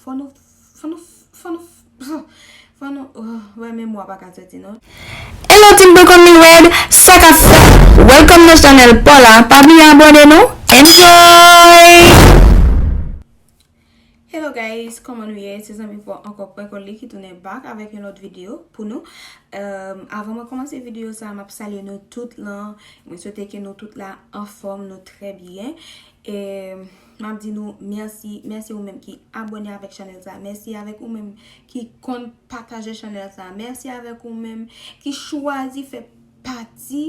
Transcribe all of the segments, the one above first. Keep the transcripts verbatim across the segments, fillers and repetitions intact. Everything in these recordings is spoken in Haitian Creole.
Fò nou, fò nou, fò nou, fò nou, oh, wè, men mwa pa ka soti non. Hello, Team Boy Conley Red, sa k ap fèt? Welcome nan chanèl pa w la. Pa bliye abòne non. Enjoy! Hello guys, kòman nou ye? Se zanmi pa w ankò Pwen Conley ki tounen back avèk yon lòt videyo pou nou. Um, avan mwen kòmanse videyo sa, m ap salye nou tout lan. Mwen swete ke nou tout la anfòm, nou trè byen. E m ap di nou mèsi, mèsi ou menm ki abòne avèk chanèl sa. Mèsi avèk ou menm ki konn pataje chanèl sa. Mèsi avèk ou menm ki chwazi fè pati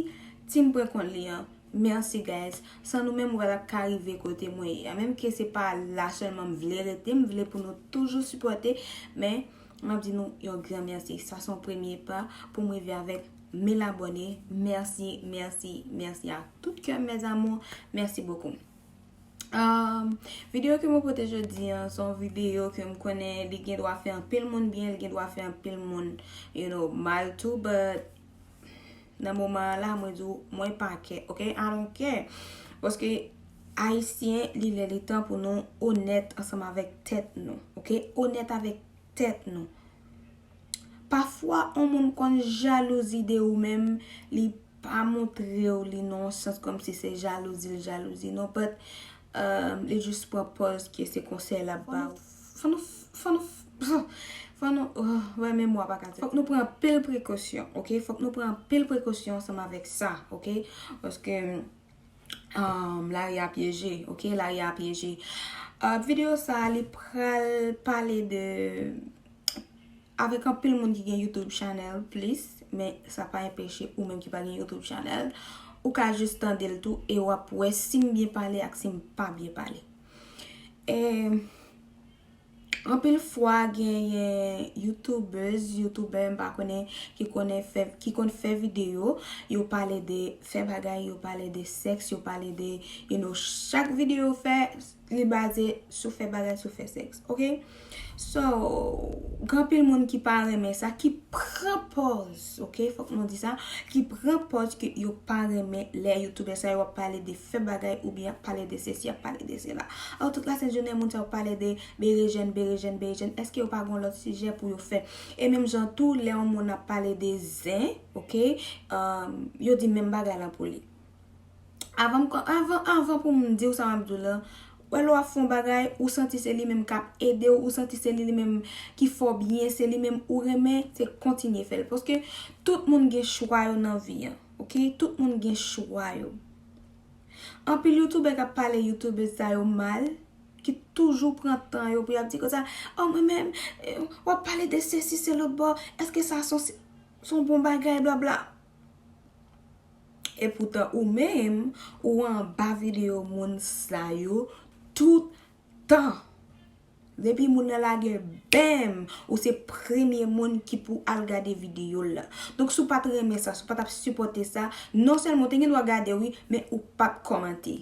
Team Pwen Conley an. Mèsi guys. San nou menm, mwen pa t ap ka rive kote mwen ye a. Menm ke se pa la sèlman m vle rete, m vle pou nou toujou sipòte, men m ap di nou yon gran mèsi. Sa se yon premye pa pou m rive avèk mil abòne. Mèsi, mèsi, mèsi à tout cœur, mes amours. Merci beaucoup. Um, videyo ke mwen pote jodi an, se yon videyo ke m konnen li gen dwa fè anpil moun byen, li gen dwa fè anpil moun, you know, mal tou, but nan moman an la, mwen di w, mwen pa kè, ok? I don't care. Paske Ayisyen, li lè li tan pou nou onèt ansanm avèk tèt nou, ok? Onèt avèk tèt nou. Pafwa, yon moun konn jalouzi de ou menm, li pa montre w li nan yon sans kòmsi se jalouzi l jalouzi non, but um, li jis pran pòz ke se konsèy l ap ba w. Fò nou, fò nou, fò nou, oh, wè, men mwa pa ka soti. Fòk nou pran anpil prekosyon, ok? Fòk nou pran anpil prekosyon ansanm avèk sa, ok? Paske um, lari a pyeje, ok? Lari a pyeje. Uh, videyo sa a, li pral pale de, avèk anpil moun ki gen YouTube channel plis, men sa pa enpeche ou menm ki pa gen YouTube channel, ou ka jis tande l tou e w ap wè si m byen pale ak si m pa byen pale. E anpil fwa genyen YouTubers, YouTuber, m pa konnen, ki konnen fè, ki konn fè videyo, yo pale de fè bagay, yo pale de sèks, yo pale de, you know, chak videyo yo fè, li baze sou fè bagay, sou fè sèks, ok? So, gen anpil moun ki pa renmen sa, ki pran pòz, ok? Fòk nou di sa, ki pran pòz ke yo pa renmen lè youtubè sa yo ap pale de fè bagay oubyen ap pale de sesi, ap pale de sela. An tout la sent jounen, moun sa yo ap pale de berejèn, berejèn, berejèn. Èske yo pa gen lòt sijè pou yo fè? E menm jan tou, lè yon moun ap pale de zen, ok? Um, yo di menm bagay lan pou li. Avan m kò-, avan, avan pou m di w sa m ap di w la, wè lè w ap fè yon bagay, ou santi se li menm k ap ede w, ou santi se li, li menm ki fè w byen, se li menm ou renmen, se kontinye fè l. Paske tout moun gen chwa yo nan vi an, ok? Tout moun gen chwa yo. Anpil youtubè k ap pale youtubèz sa yo mal, ki toujou pran tan yo pou y ap di konsa, oh, mwen menm, eh, w ap pale de sesi, se lòt bò, èske sa se yon, se yon bon bagay, blabla. Epoutan ou menm, ou anba videyo moun sa yo tout tan. Depi moun nan lage bèm, ou se premye moun ki pou al gade videyo l la. Donk, si w pa t renmen sa, si w pa t ap sipòte sa, non sèlman w te gen dwa gade, wi, men ou p ap kòmante.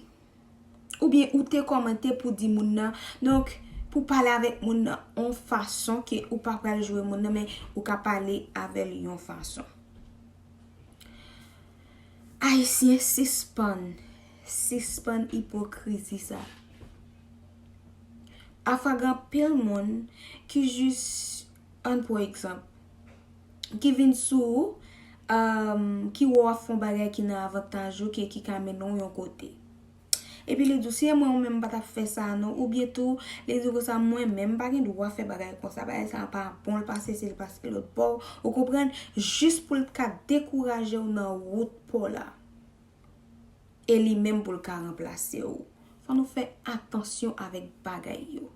Oubyen ou te kòmante pou di moun nan, donk, pou pale avèk moun nan yon fason ke ou pa pral joure moun nan, men ou ka pale avè l yon fason. Ayisyen, sispann, sispann ipokrizi sa. Afwa gen anpil moun ki jis, ann pran egzanp, ki vin sou ou, um, ki wè w ap fè yon bagay ki nan avantaj ou, ki, ki ka mennen w yon kote. Epi li di w, si se mwen, ou menm m pa t ap fè sa non. Oubyen tou, li di w konsa, mwen menm, m pa gen dwa fè bagay konsa. Bagay sa a pa bon, l pa sesi, l pa se lòt bò. Ou konprann? Jis pou l ka dekouraje w nan wout pa w la. E li menm pou l ka ranplase w. Fò nou fè atansyon avèk bagay yo.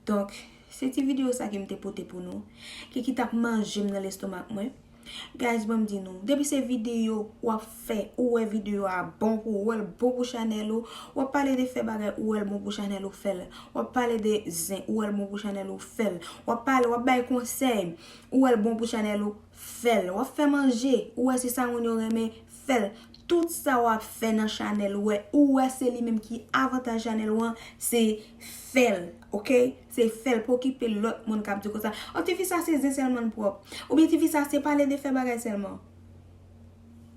Donk, se ti videyo sa ke m te pote pou nou, ki, ki t ap manje m nan lestomak mwen. Guys, ban m di nou, depi se videyo w ap fè, ou wè videyo a bon pou ou, ou wè l bon pou chanèl ou, w ap pale de fè bagay, ou wè l bon pou chanèl ou, fè l. W ap pale de zen, ou wè l bon pou chanèl ou, fè l. W ap pale, w ap bay konsèy, ou wè l bon pou chanèl ou, fè l. W ap fè manje, ou wè se sa moun yo renmen, fè l. Tout sa w ap fè nan chanèl ou, wè, ou wè se li menm ki avantaj chanèl ou an, se fè l, ok? Se fè l, pa okipe lòt moun k ap di w konsa, oh, tifi sa se zen sèlman l pwòp. Oubyen tifi sa se pale de fè bagay sèlman.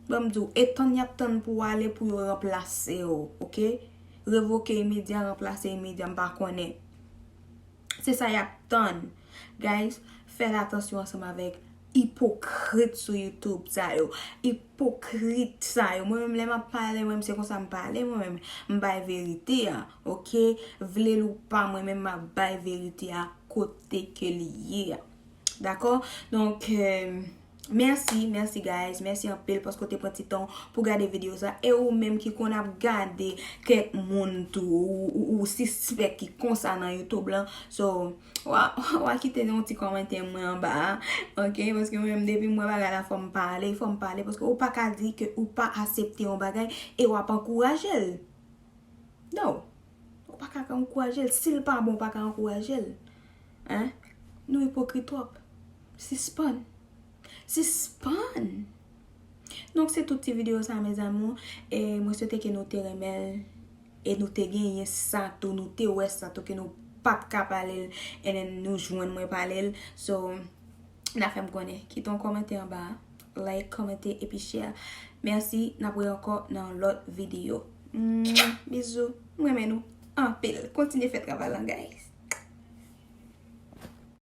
Ban m di w, e tann y ap tann pou w ale pou yo ranplase w, ok? Revoke imedya, ranplase imedya, m pa konnen. Se sa y ap tann. Guys, fè atansyon ansanm avèk ipokrit sou YouTube sa yo. Ipokrit sa yo. Mwen menm lè m ap pale, mwen menm se konsa m pale, mwen menm m bay verite a, oke? Vle l ou pa, mwen menm m ap bay verite a kote ke li ye a. Dakò? Donk, euh, mèsi, mèsi guys, mèsi anpil paske w te pran ti tan pou gade videyo sa. E ou menm ki konn ap gade kèk moun tou, ou, ou, ou sispèk ki konsa nan YouTube lan. So, wa, wa kite yon ti kòmantè mwen anba a, oke? Paske mwen menm depi m wè bagay la fò m pale, fò m pale. Paske ou pa ka di ke ou pa aksepte yon bagay e w ap ankouraje l. No. Ou pa ka ankouraje l. Si l pa bon, ou pa ka ankouraje l. Hein? Nou ipokrit twòp. Sispann. Sispann. Donk, se tout ti videyo sa, mes amours. E mwen swete ke nou te renmen l. E nou te genyen sa tou. Nou te wè sa tou, ke nou pa t ka pale l. And then nou jwenn mwen pale l. So, n a fè m konnen. Kite yon kòmantè anba a. Like, kòmante, epi share. Mèsi. N ap wè ankò nan lòt videyo. Mwah, bizou. Mwen renmen nou anpil. Kontinye fè travay lan, guys.